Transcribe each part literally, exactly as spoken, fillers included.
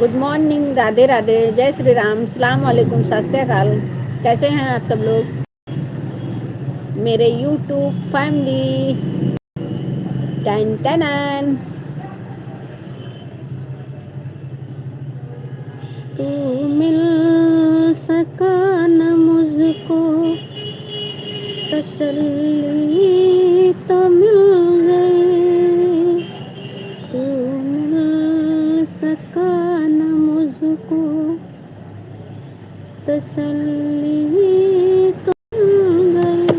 Good morning, राधे राधे, जय श्री राम, सलाम वालेकुम, सत श्री अकाल। कैसे हैं आप सब लोग, मेरे YouTube family? टन टनन। तू मिल सका न मुझको, तसल्ली तो मिल गई। तू मिल सका न मुझको, तसल्ली तो मिल गई।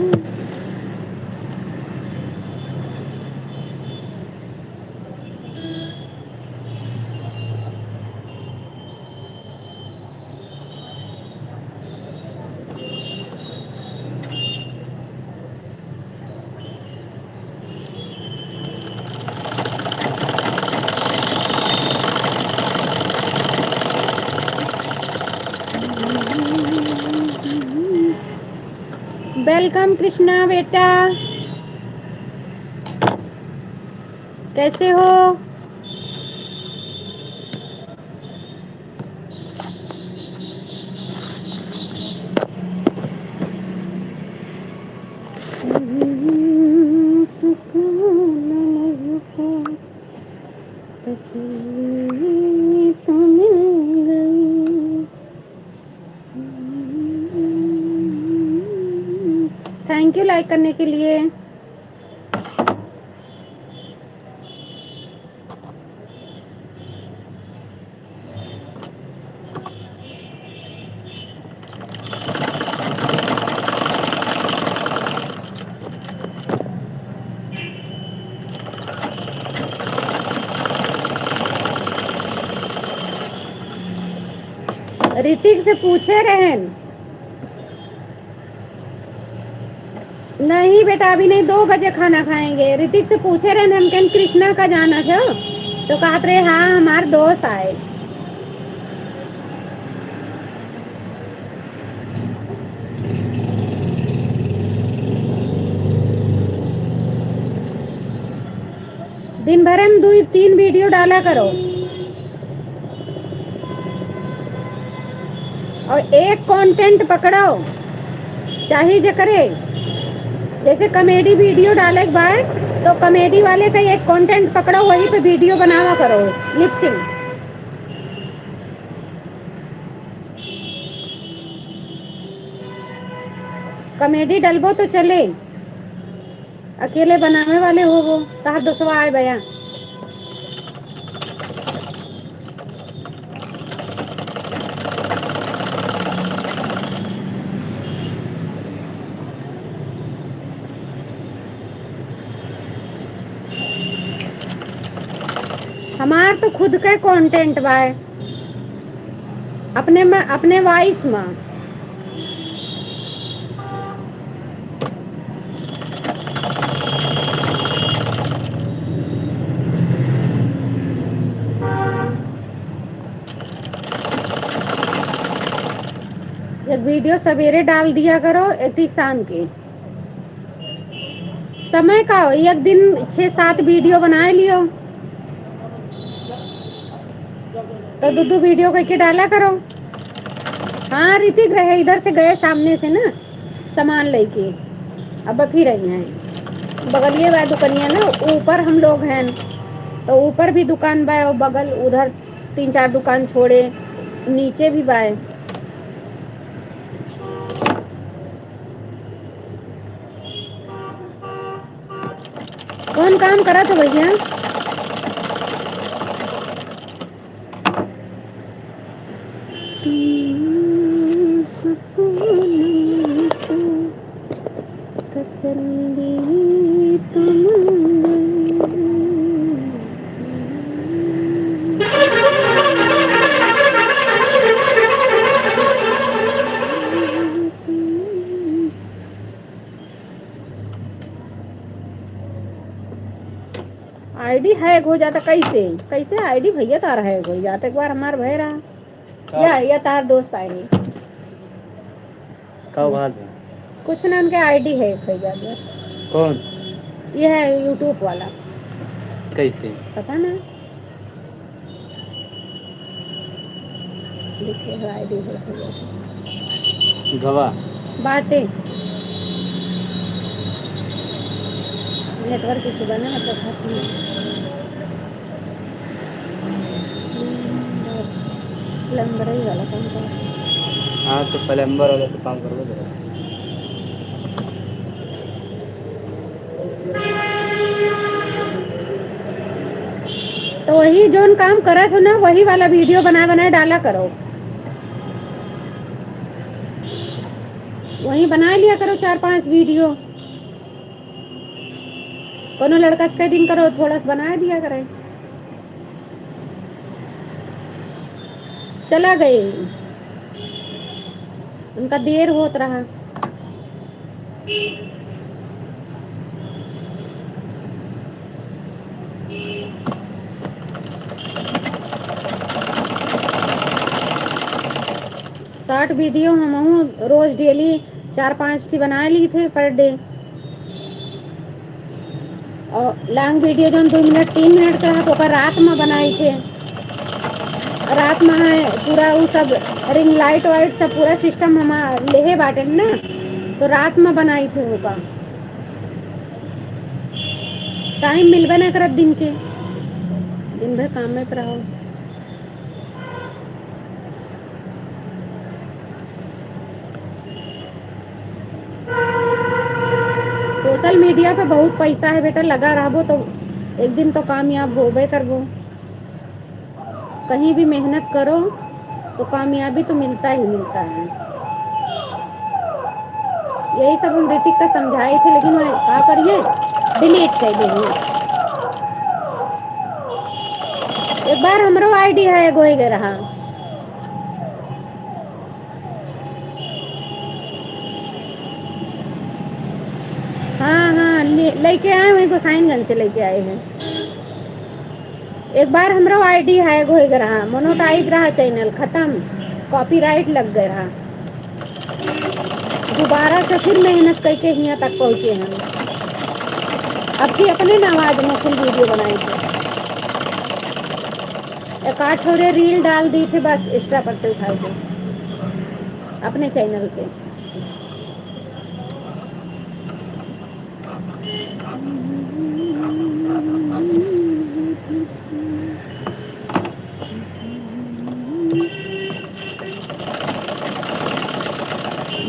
Welcome कृष्णा बेटा, कैसे हो? Thank you like करने के लिए। ऋतिक से पूछे रहन। नहीं बेटा, अभी नहीं, दो बजे खाना खाएंगे। ऋतिक से पूछे रहन हम, कहन कृष्णा का जाना था, तो कहत रहे, "हाँ, हमार दोस्त आए।" दिन भर में दो तीन video डाला करो। और एक content पकड़ो, चाहे जे करे, जैसे comedy video डाले के बा, तो comedy वाले का एक content पकड़ो, वही पे video बनावा करो, lip sync। Comedy डलबो तो चले। अकेले बनावे वाले होबो, तहार दोस्तवा आए बया। हमार तो खुद के content बाय। अपने में, अपने voice में। एक video सवेरे डाल दिया करो, एक ठी शाम के। समय का हो, एक दिन छः सात video बनाए लियो, तो दो दो video करके डाला करो। हाँ, ऋतिक रहे, इधर से गए सामने से ना सामान लेके, अब फिर आई हैं। बगलिए बा दुकनिया ना, ऊपर हम लोग हैं, तो ऊपर भी दुकान बा और बगल उधर तीन चार दुकान छोड़े नीचे भी बा। कौन काम करत हो भैया? तसल्ली तो मिल गई। ID hack हो जाता कैसे? कैसे ID भैया तार hack हो जाता? एक बार हमार भय रहा। का? या, या तार दोस्त आए रही। का बात है? कुछ ना, उनके ID hack हो जाता। कौन? ये है YouTube वाला। कैसे? पता ना। लिखे हो, ID हो। गवा। बाटे। Network issue बा ना, मतलब, हाथ में। Plumber ही वाला काम कर। हाँ, तो plumber वाला तो काम करबे करे। तो वही जौन काम करत हो ना, वही वाला video बना बना डाला करो, वही बना लिया करो चार पांच video। कोनो लड़का से कह दिन करो, थोड़ा सा बना दिया करे। चला गए, उनका देर होत रहा। Short video हमहूँ रोज daily चार पाँच ठी बनाए ली थे per day। और long video जौन दो मिनट तीन मिनट का है, ओकर रात में बनाई थे। रात में है पूरा उ सब ring light वाइट सब पूरा system हम लेहे बाटे ना, तो रात में बनाई थे ओका। Time मिलबे ना करत दिन के, दिन भर काम में रहो। Social media पे बहुत पैसा है बेटा, लगा रहबो तो एक दिन तो कामयाब होबे करबो। कहीं भी मेहनत करो तो कामयाबी तो मिलता ही मिलता है। यही सब हम ऋतिक का समझाए थे, लेकिन वह का करिए, delete कर देंगे। एक बार हमरो ID है, एगो एगो रहा। हाँ, हाँ, ले, लेके आए हैं, गोसाइनगंज से लेके आए हैं। एक बार हमरो ID hack होइग रहा, monetize रहा channel, खतम, copyright लग गए रहा। दोबारा से फिर मेहनत करके हियाँ तक पहुँचे हम। अब की अपने आवाज में full video बनाई थे, एक आठ ठोरे reel डाल दी थे, बस Insta पर से उठा के अपने channel से।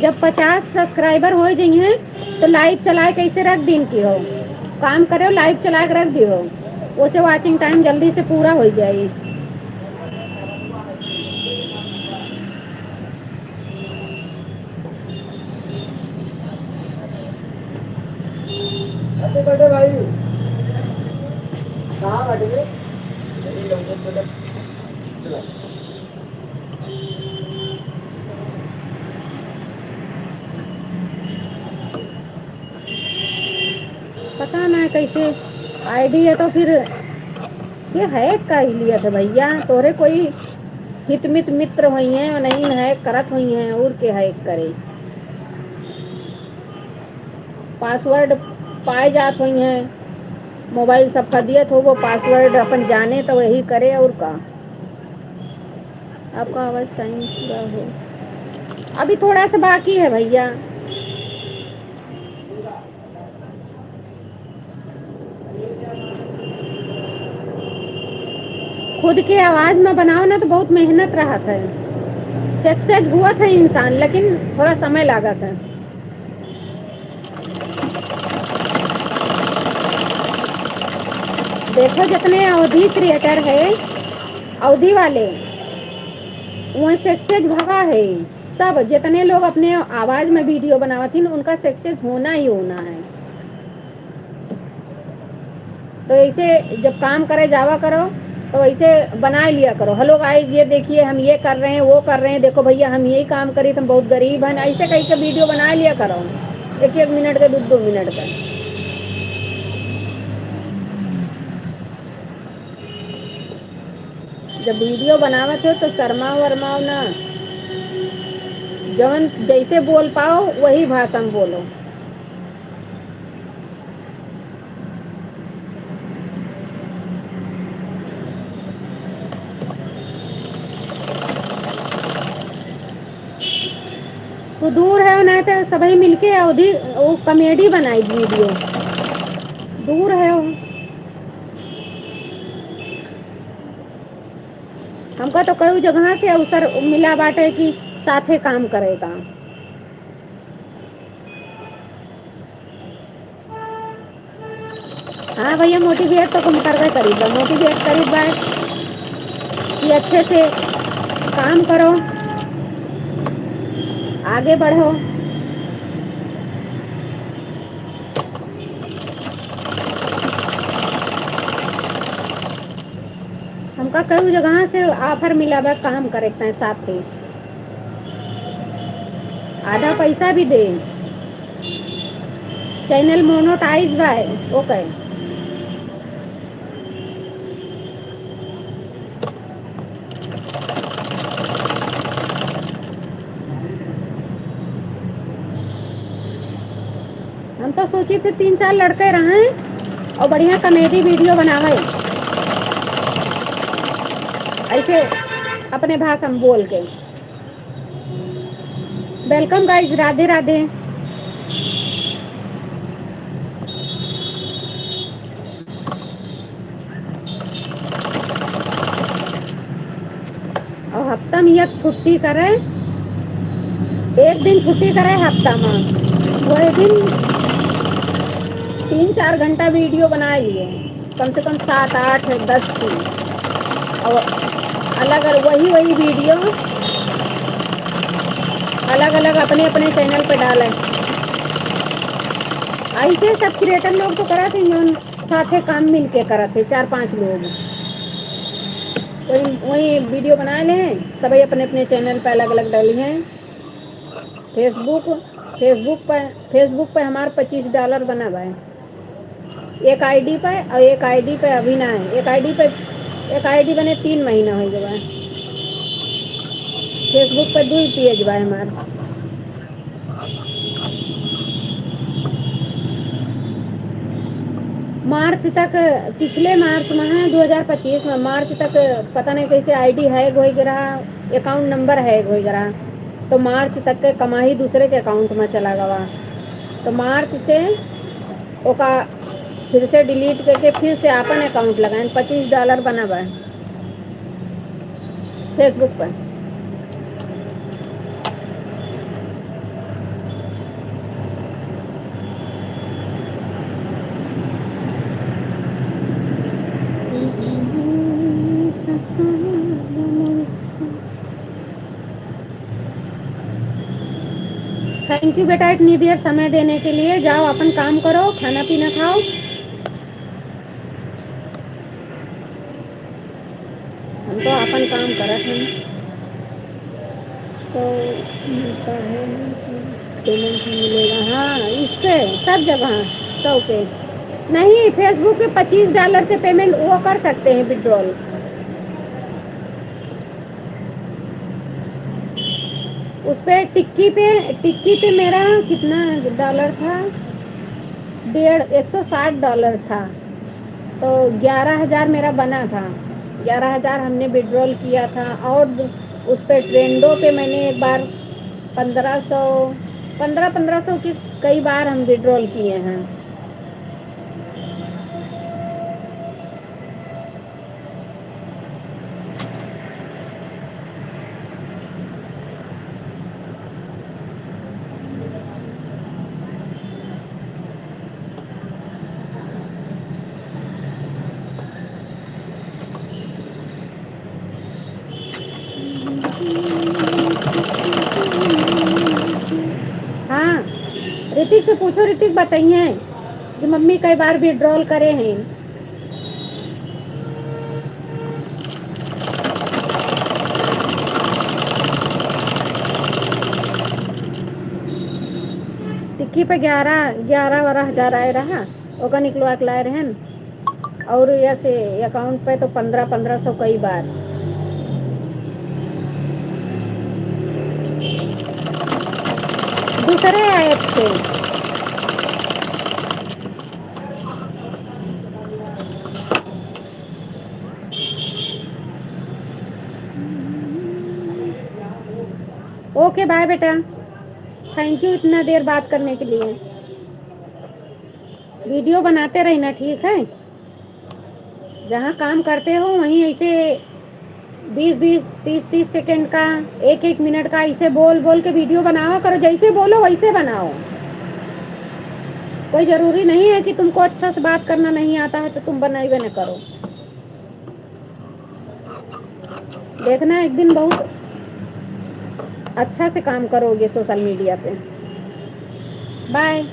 जब पचास subscriber होइ जइहें, तो live चलाए कैसे रख दीन की हो, काम करेउ, live चलाए के रख दियो, ओसे watching time जल्दी से पूरा होइ जाई। Happy birthday भाई। कहाँ बाटे बे? पता ना कैसे ID है, तो फिर ये hack का ही लिया था भैया, तोरे कोई हितमित मित्र होइहें, नहीं hack करत होइहें, और के hack करे। Password पाए जात होइहें, mobile सबका दियत हो, वो password अपन जाने तो वही करे, और का। आपका आवाज time पूरा हो, अभी थोड़ा सा बाकी है भैया। खुद के आवाज में बनाओ ना तो बहुत मेहनत रहत है, success हुवत है इंसान, लेकिन थोड़ा समय लागत है। देखो जितने अवधी creator है, अवधी वाले, वह success भवा है। सब जितने लोग अपने आवाज में video बनावत हिन, उनका success होना ही होना है। तो ऐसे जब काम करे जावा करो, तो ऐसे बनाए लिया करो, "Hello guys, ये देखिए, हम ये कर रहे हैं, वो कर रहे हैं, देखो भैया, हम यही काम करी, हम बहुत गरीब हैं।" ऐसे कही के video बनाए लिया करो, एक एक मिनट के, दो दो मिनट का। जब video बनावत हो तो शर्माओ वरमाओ ना, जवन जैसे बोल पाओ वही भाषा में बोलो। तो दूर है, ना तो सभई मिलके अवधी वो comedy बनाई video। दूर है वो। हमका तो कई जगह से अवसर मिला बाटे कि साथे काम करे का। हाँ भैया, motivate तो हम करबे करीब बा, motivate करीब बा कि अच्छे से काम करो, आगे बढ़ो। हमका कई जगह से offer मिला बा काम करे के साथे, आधा पैसा भी दे। Channel monetize बा ओके। हम तो सोची थे तीन चार लड़के रहें और बढ़िया comedy video बनावे, ऐसे अपने भाषा में बोल के। Welcome guys, राधे राधे। और हफ्ता में एक छुट्टी करे, एक दिन छुट्टी करे हफ्ता में, वही दिन तीन चार घंटा video बना लिए, कम से कम सात, आठ, दस चीज। और अलग अलग वही, वही video अलग अलग अपने अपने channel पे डाले। ऐसे सब creator लोग तो करत हैं, जौन साथे काम मिलके करत है, चार पांच लोग। वही, वही video बनाए ले हैं, सभी अपने अपने channel पे अलग अलग डाली हैं। Facebook, Facebook पे, Facebook पे हमार पच्चीस dollar बना बा एक ID पे, और एक ID पे अभी ना है। एक ID पे, एक ID बने तीन महीना हो गया। Facebook पे दुई page बा हमार। मार्च तक, पिछले मार्च में है, दो हज़ार पच्चीस में, मार्च तक पता नहीं कैसे ID hack होइ गया रहा, account number hack होइ गया रहा, तो मार्च तक के कमाई दूसरे के account में चला गवा। तो मार्च से ओका फिर से delete करके फिर से आपन account लगाएन, पच्चीस dollar बना बा Facebook पर। Thank you बेटा, इतनी देर समय देने के लिए। जाओ, अपन काम करो, खाना पीना खाओ। हम तो अपन काम करत हन। सौ मिलता है, payment भी मिलेगा। हाँ, इस पे सब जगह सौ पे। नहीं, Facebook पे पच्चीस dollar से payment वो कर सकते हैं, withdrawal। उस पे टिक्की पे, टिक्की पे मेरा कितना dollar था? डेढ़, एक सौ साठ dollar था। तो ग्यारह हज़ार मेरा बना था। ग्यारह हज़ार हमने withdrawal किया था, और उस पे Trendo पे मैंने एक बार पन्द्रह सौ, पन्द्रह, पन्द्रह सौ की कई बार हम withdrawal किए हैं। हाँ, ऋतिक से पूछो, ऋतिक बताइए कि मम्मी कई बार withdrawal करे हैं। टिक्की पे ग्यारह, ग्यारह बारह हजार आए रहा, ओका निकलवा के लाए रहन। और ऐसे account पे तो पन्द्रह, पन्द्रह सौ कई बार। दूसरे app से। OK, bye बेटा। थैंक यू इतना देर बात करने के लिए। वीडियो बनाते रहना, ठीक है? जहाँ काम करते हो वहीं ऐसे बीस बीस, तीस तीस सेकंड का, एक एक मिनट का ऐसे बोल बोल के वीडियो बनावा करो। जैसे बोलो वैसे बनाओ। कोई ज़रूरी नहीं है कि तुमको अच्छा से बात करना नहीं आता है तो तुम बनाइबे न करो। देखना, एक दिन बहुत अच्छा से काम करोगे सोशल मीडिया पे। बाय।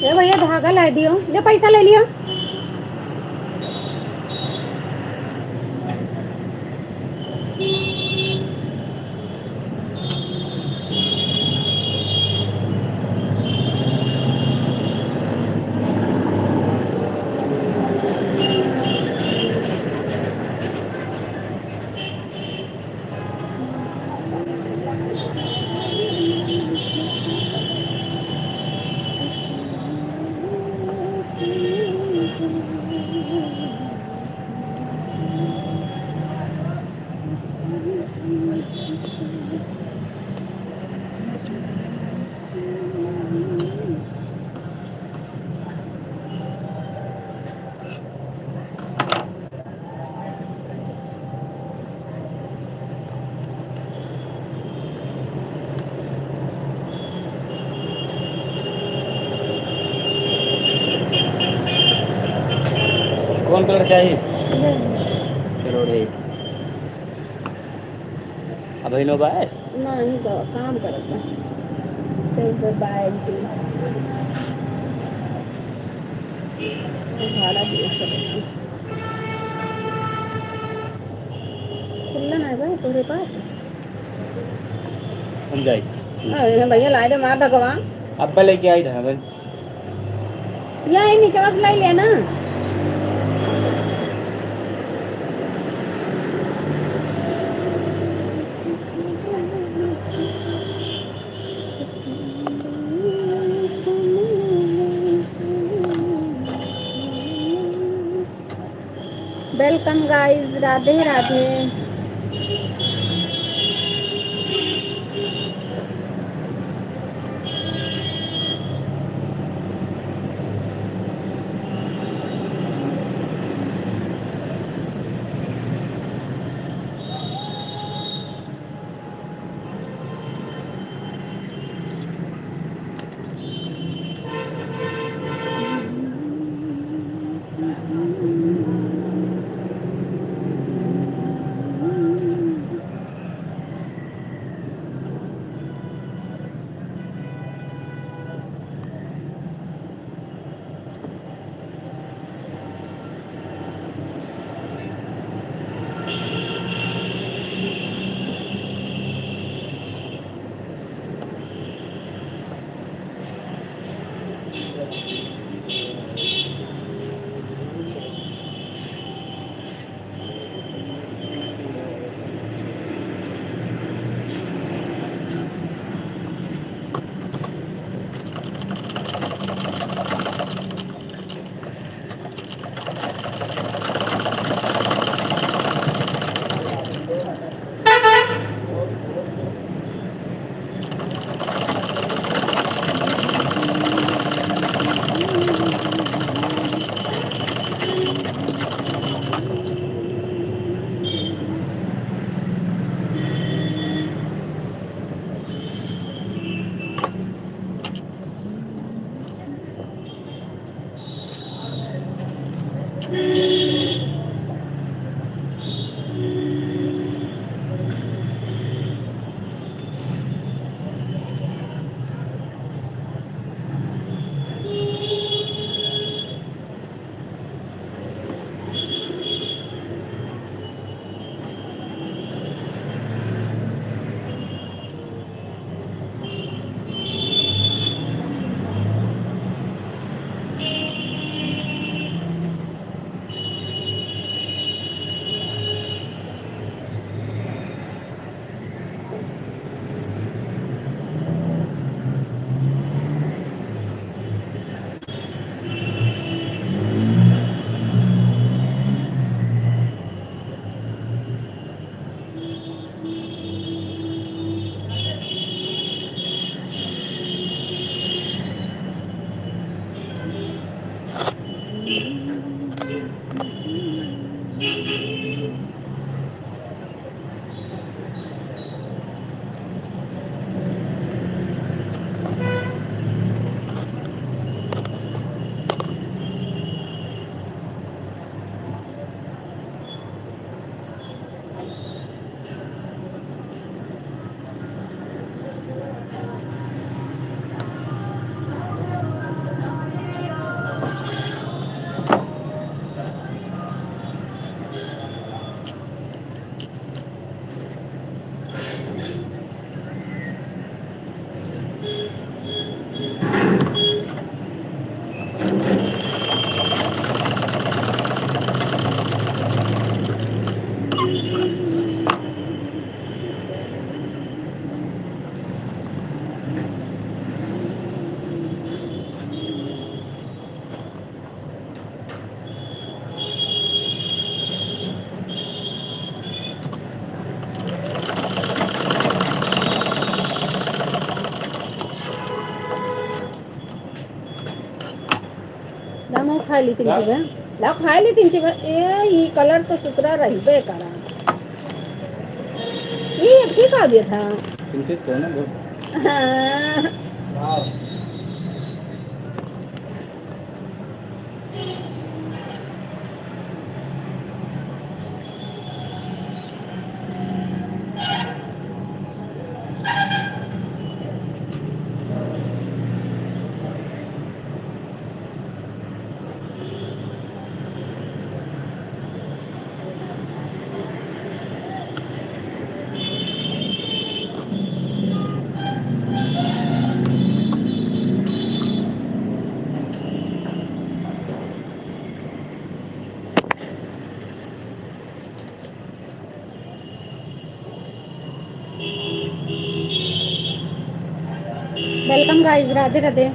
ए भैया, धागा ला दियो, ले पैसा ले लियो। कौन कलर चाहिए? चलो ठीक। अब ही नो बाय। नहीं तो काम करत बा। कहीं पर बाय की। भाड़ा दिए चले। खुल्ला ना बा तोरे पास। हम जाई। अरे भैया, लाए दे मार भगवान। अब्बा लेके आई था भाई। या ये नीचे से लाई लिया ना। Welcome guys, राधे राधे। ली तीन का? चीज है। लाओ, खाए ली तीन चीज है। ए, ई कलर तो सुसरा रहबे करा। ई एक ही का दिया था? तीन चीज तो ना, बहुत। हाँ। वाह। Welcome guys, राधे राधे।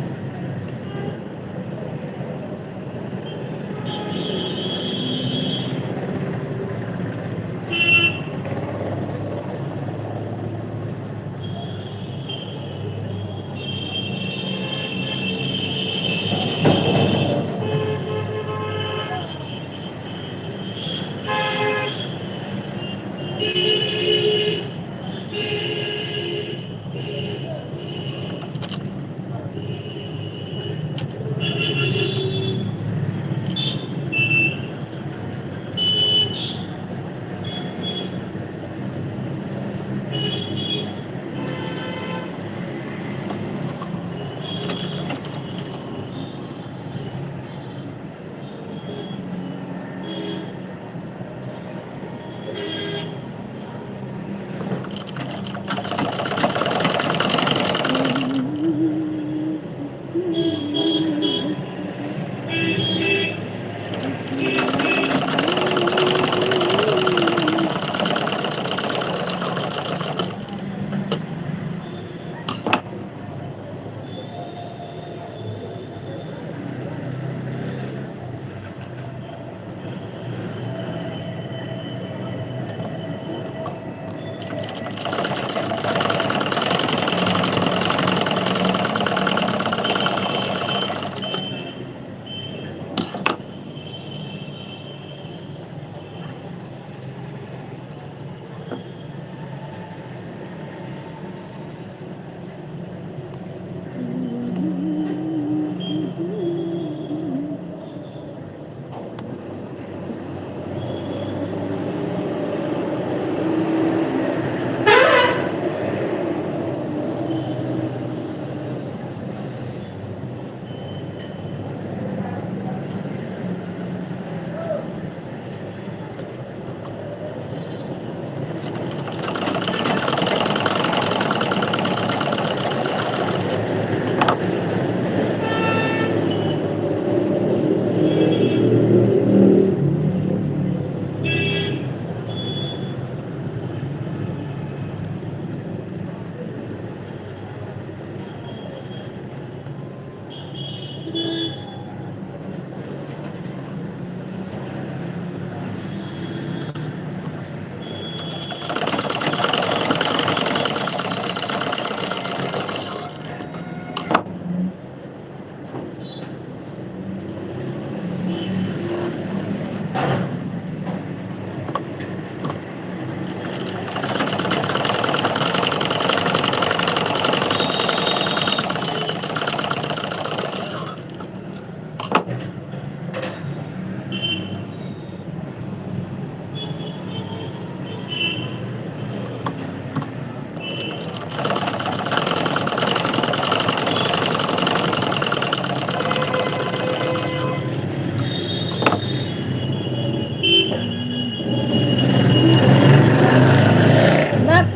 बक।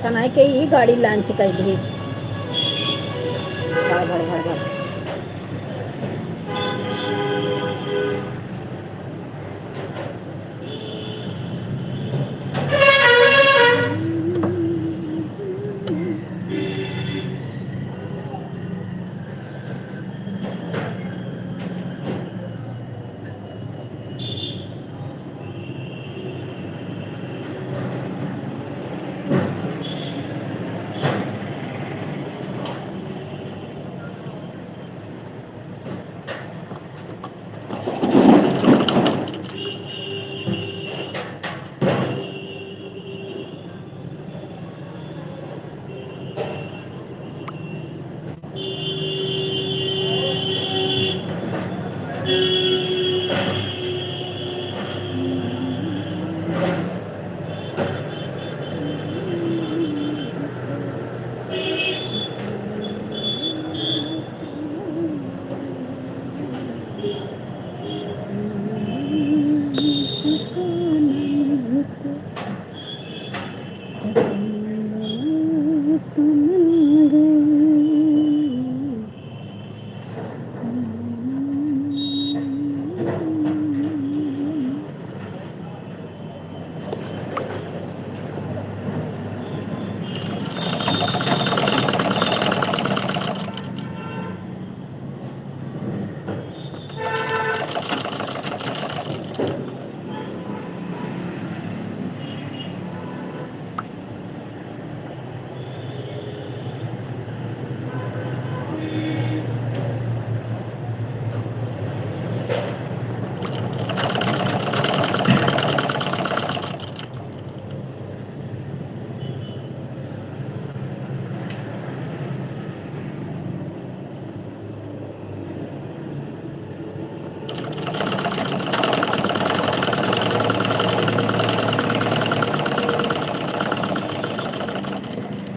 तनाई के ई गाड़ी launch कइ दिहिस। भड़, भड़, भड़, भड़।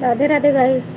राधे राधे गाइस।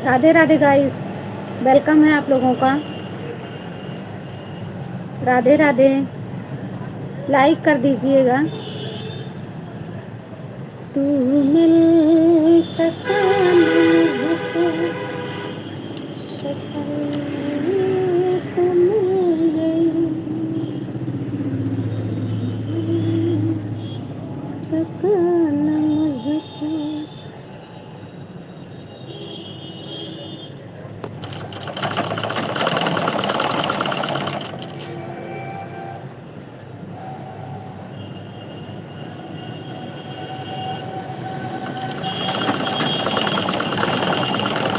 राधे राधे गाइस, वेलकम है आप लोगों का। राधे राधे, लाइक कर दीजिएगा। तू मिल सका न मुझको, तसल्ली तो मिल गई। सका न मुझको।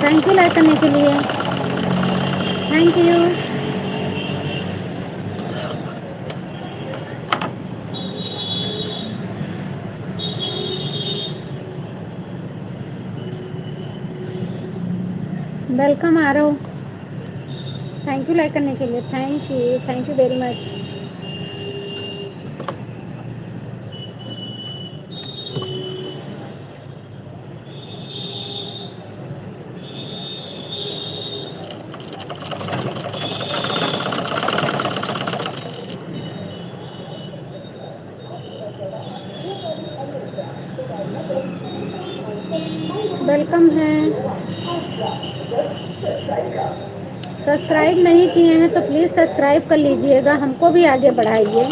थैंक यू लाइक करने के लिए, थैंक यू। वेलकम आरव, थैंक यू लाइक करने के लिए, thank you, thank you very much। वेलकम है। सब्सक्राइब नहीं किए हैं तो प्लीज सब्सक्राइब कर लीजिएगा, हमको भी आगे बढ़ाइए।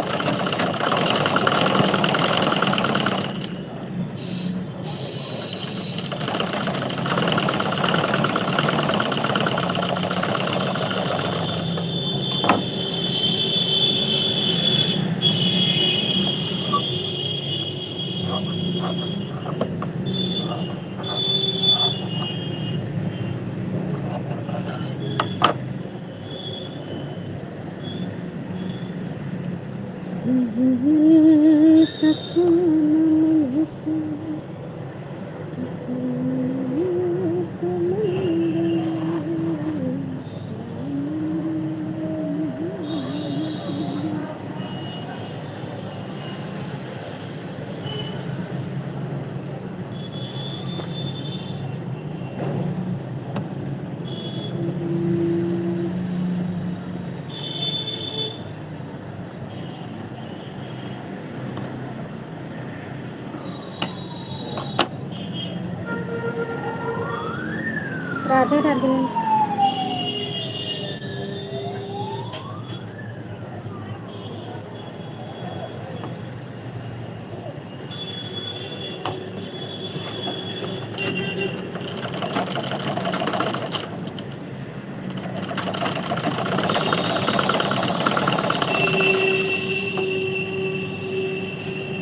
राधे राधे।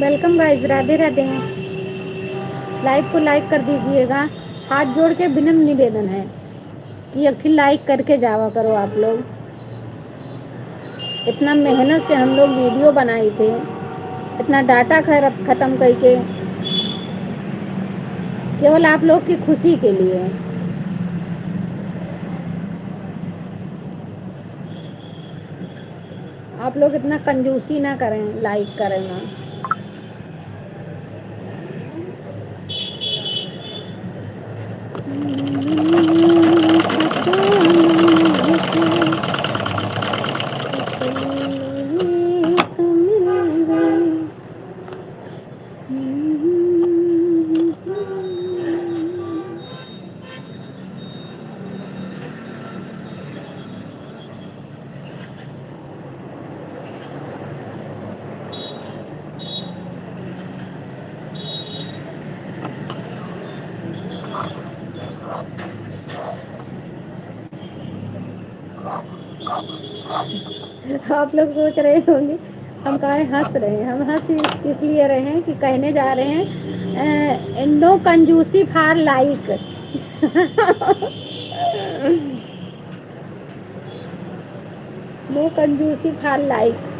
Welcome guys, राधे राधे। Live को like कर दीजिएगा, हाथ जोड़ के विनम्र निवेदन है कि एक ठे like करके जावा करो आप लोग। इतना मेहनत से हम लोग video बनाई थे, इतना data खर-, खत्म करके, केवल आप लोग की खुशी के लिए। आप लोग इतना कंजूसी ना करें, like करें ना। आप लोग सोच रहे होंगे हम काहे हंस रहे हैं। हम हंस इसलिए रहे हैं कि कहने जा रहे हैं, अ, no कंजूसी for like। No कंजूसी for like।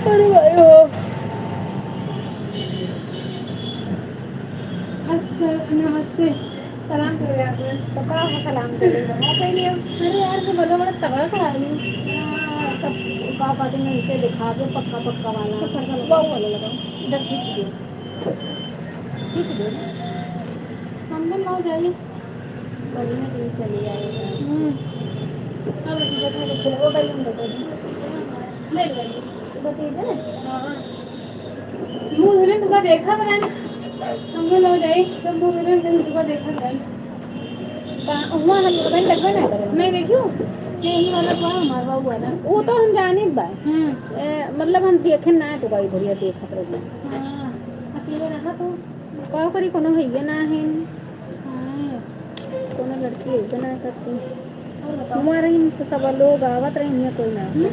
अरे भाई हो। अस-, नमस्ते। सलाम करो यार। तो का हो सलाम करे? हाँ, पहले हम, अरे यार, तो बड़ा बड़ा तगड़ा करा ली। हाँ, तब का कहते हैं, इसे दिखा दो पक्का पक्का वाला। पक्का वाला। वो वाला लगाओ। इधर खींच दो। खींच दो। हम तो ना जाइए। बढ़िया, तुम चले जाओ। हम्म। अब इधर बैठो, वो बैलून बैठो। ले लो। भतीजे? हाँ। मुँह धुले तुका देखा तो नहीं। हम लोग जाई, सब मुँह धुले, हम तुका देखा तो नहीं। पा-, हुआ हम लोग लगबे ना करे। मैं देखियो, ये ही वाला तो हमार बाबू वाला। वो तो हम जानित बा। हम्म। ए, मतलब हम देखे ना तो कोई बढ़िया देखत रही। हाँ, अकेले रहा तो। का करी, कोनो है ये ना है। हाँ। कोनो लड़की है ये ना करती। और बताओ। हुआ रही तो सब लोग आवत रही, ये कोई ना। हम्म?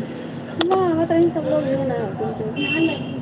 हुआ आवत रही सब लोग, ये ना होती। हाँ, लड़की।